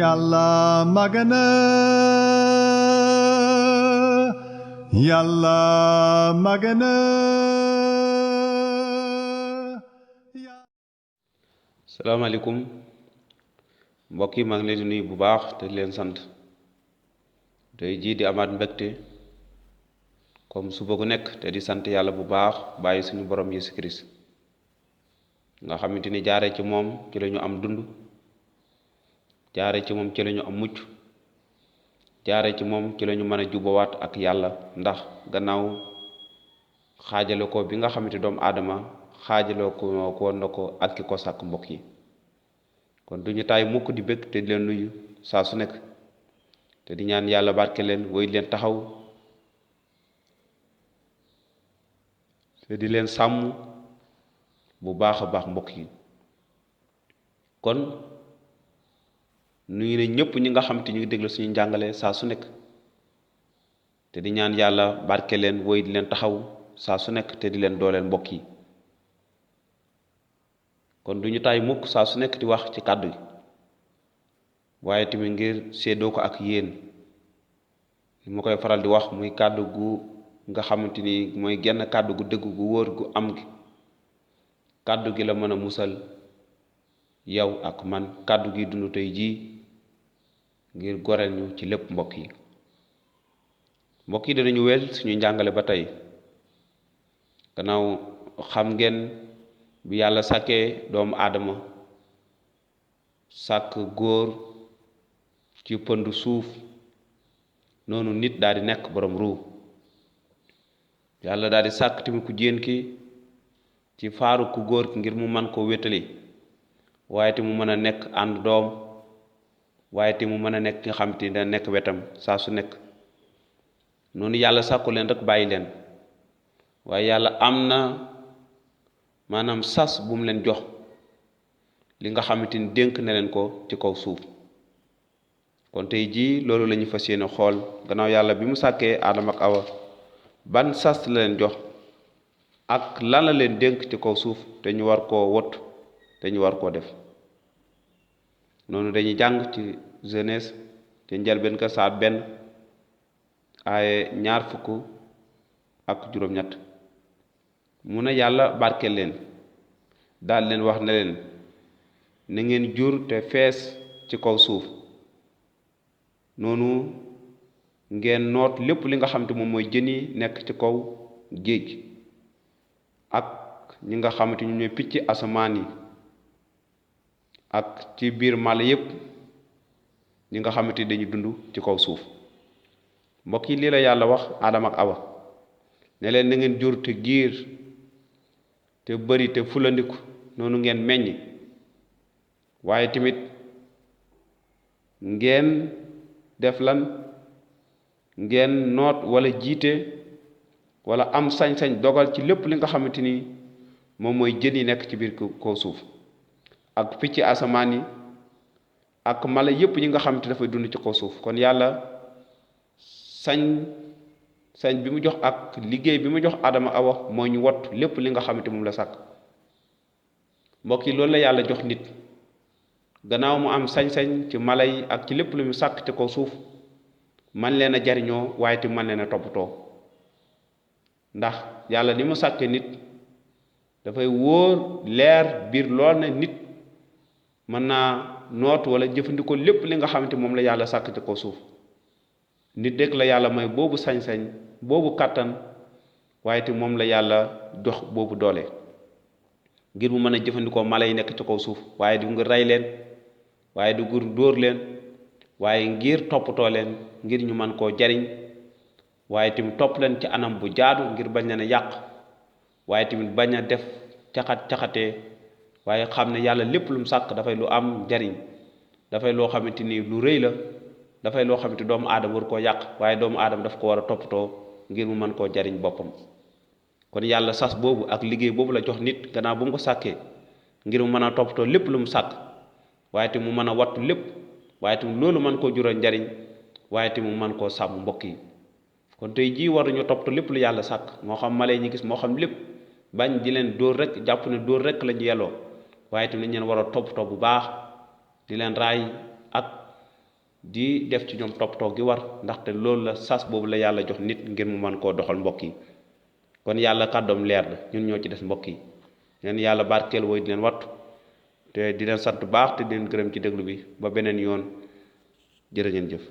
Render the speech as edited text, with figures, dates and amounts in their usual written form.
Yàlla magana Yàlla magana salaamaaleykum mbokk yi maa ngi leen di nuyu bu baax te di leen sant tey jii di amaat mbégte comme suba gu nekk te di sant yàlla bu baax bàyyi suñu borom Yesu Christ nga xamante ni jaaree ci moom ci la ñu am dund jaaree ci moom ci la ñu am mucc jaaree ci moom ci la ñu mën a jubawaat ak yàlla ndax gannaaw xaajale ko bi nga xamante doomu aadama xaajale ko na ko ak ki ko sàkk mbokk yi kon duñu taay mukk di bëgg te di leen nuyu saa su nekk te di ñaan yàlla barke leen woy leen taxaw te di leen sàmm bu baax a baax mbokk yi kon nuyu ne ñëpp ñi nga xam te ñu ngi déglu suñu njàngale saa su nekk te di ñaan yàlla barke leen woy di leen taxaw saa su nekk te di leen dooleel mbokk yi kon duñu taay mukk saa su nekk di wax ci kàddu yi waaye tamit ngir séddoo ko ak yéen li ma koy faral di wax muy kàddu gu nga xamante ni mooy genn kàddu gu dëgg gu wóor gu am gi kàddu gi la mën a musal yow ak man kàddu gi dund tey jii ngir goreel ñu ci lépp mbokk yi danañu wel suñu njàngale ba tey gannaaw xam ngeen bi yàlla sàkkee doomu aadama sàkk góor ci pëndu suuf noonu nit daal di nekk borom ruu yàlla daal di sàkk tamit ku jigéen ki ci faaru ku góor ki ngir mu man koo wétali waaye te mu mën a nekk ànd doom waaye te mu mën a nekk nga xam te da nekk wetam saa su nekk noonu yàlla sàkku leen rek bàyyi leen waaye yàlla am na maanaam sas bu mu leen jox li nga xamante ni dénk na leen ko ci kaw suuf kon tey jii loolu la ñu fas yéene xool gannaaw yàlla bi mu sàkkee Aadama ak Awa ban sas la leen jox ak lan la leen dénk ci kaw suuf te ñu war koo wot te ñu war koo def noonu dañuy jàng ci Genèse te njëlbéen ka saar benn aaye 20 ak 7 mu ne yàlla barkeel leen daal leen wax ne leen na ngeen jur te fees ci kaw suuf noonu ngeen noot lépp li nga xam te moom mooy jën yi nekk ci kaw géej ak ñi nga xamante ñu ñooy picc asamaan yi ak ci biir mala yépp ñi nga xamante dañu dund ci kaw suuf mbokk yi lii la yàlla wax Aadama ak Awa ne leen na ngeen jur te giir te bari te fulandiku noonu ngeen meññ waaye tamit ngeen def lan ngeen noot wala jiite wala am sañ-sañ dogal ci lépp li nga xamante ni moom mooy jën yi nekk ci biir kaw suuf ak picc asamaan yi ak mala yépp ñi nga xamante dafay dund ci kaw suuf kon yàlla sañ bi mu jox ak liggéey bi mu jox Adama Awa mooy ñu wot lépp li nga xamante moom la sàkk mbokk yi loolu la yàlla jox nit gannaaw mu am sañ-sañ ci mala yi ak ci lépp lu mu sàkk ci kaw suuf man leen a jariñoo waaye te man leen a toppatoo ndax yàlla ni mu sàkkee nit dafay wóor leer biir lool na nit mën naa noot wala jëfandikoo lépp li nga xamante moom la yàlla sàkk ci kaw suuf nit rek la yàlla may boobu sañ-sañ boobu kàttan waaye te moom la yàlla jox boobu doole ngir mu mën a jëfandikoo mala yi nekk ci kaw suuf waaye du ngir rey leen waaye du ngir dóor leen waaye ngir toppatoo leen ngir ñu mën koo jariñ waaye tamit topp leen ci anam bu jaadu ngir bañ leen a yàq waaye tamit bañ a def caxatee waaye xam ne yàlla lépp lu mu sàkk dafay lu am njariñ dafay loo xamante ni lu rëy la dafay loo xamante doomu aadama war koo yàq waaye doomu aadama daf ko war a toppatoo ngir mu mën koo jariñ boppam kon yàlla sas boobu ak liggéey boobu la jox nit gannaaw bu mu ko sàkkee ngir mu mën a toppatoo lépp lu mu sàkk waaye te mu mën a wattu lépp waaye te loolu mën koo jural njariñ waaye te mu mën koo sàmm mbokk yi kon tey jii war nañu toppatoo lépp lu yàlla sàkk moo xam mala yi ñu gis moo xam lépp bañ di leen dóor rek jàpp ne dóor rek la ñu yelloo waaye te nañ leen war a toppatoo bu baax di leen raay ak di def ci ñoom toppatoo gi war ndaxte loolu la sas boobu la yàlla jox nit ngir mu mën koo doxal mbokk yi kon yàlla kàddoom leer na ñun ñoo ci des mbokk yi leen yàlla barkeel wooy di leen wattu te di leen sant baax te di leen gërëm ci déglu bi ba beneen yoon jërë ngeen jëf